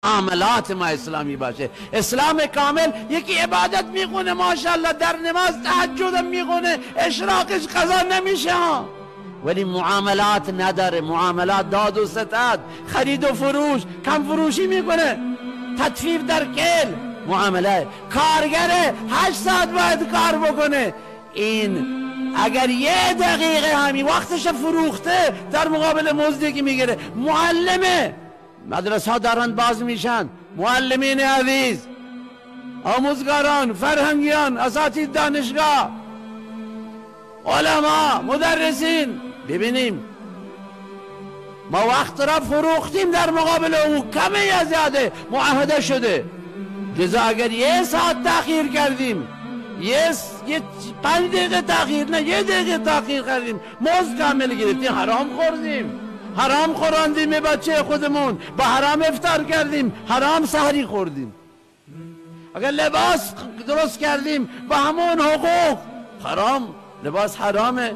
معاملات ما اسلامی باشه. اسلام کامل یکی عبادت میخونه، ماشاءالله در نماز تهجد میخونه، اشراقش قضا نمیشه، ولی معاملات نداره. معاملات داد و ستد، خرید و فروش، کم فروشی میکنه، تطفیف در کل معامله. کارگره 8 ساعت باید کار بکنه، این اگر یه دقیقه همین وقتش فروخته در مقابل مزدی که میگیره. معلمه، مدرسه ها دارن باز میشن، معلمین عزیز، آموزگاران، فرهنگیان، اساتید دانشگاه، علما، مدرسین، ببینیم ما وقت را فروختیم در مقابل او، کمه یا زیاده معاهده شده. لذا اگر یه ساعت تأخیر کردیم، یه 5 دقیقه تأخیر نه، 1 دقیقه تأخیر کردیم، مزد کامل گرفتیم، حرام خوردیم، حرام خوراندیم بچه خودمون، با حرام افطار کردیم، حرام سحری خوردیم. اگر لباس درست کردیم با همون حقوق حرام، لباس حرامه.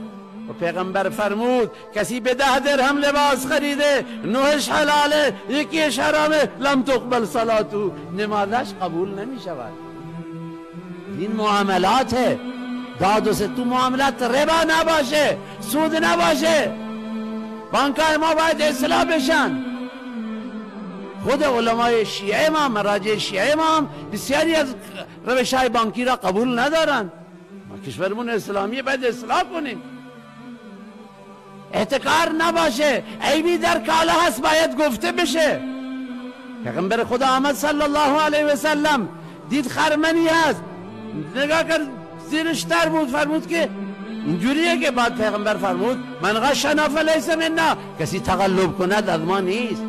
و پیغمبر فرمود کسی به 10 درهم لباس خریده، 9 حلاله، 1 حرامه، لم تقبل صلاتو، نمازش قبول نمی شود. این معاملاته، داد و ستد. تو معاملات ربا نباشه، سود نباشه. بانکای ما باید اصلاح بشن. خود علمای شیعه ما، مراجع شیعه ما هم بسیاری از روش‌های بانکی را قبول ندارن. ما کشورمون اسلامیه، باید اصلاح کنیم. احتکار نباشه، عیبی در کالا هست باید گفته بشه. پیغمبر خدا آمد صلی الله علیه و سلم، دید خرمنی هست، نگاه کرد زیرش تر بود، فرمود که اینجوریه که بعد پیغمبر فرمود من غشنا فلیس منا، کسی تقلب کند از ما نیست.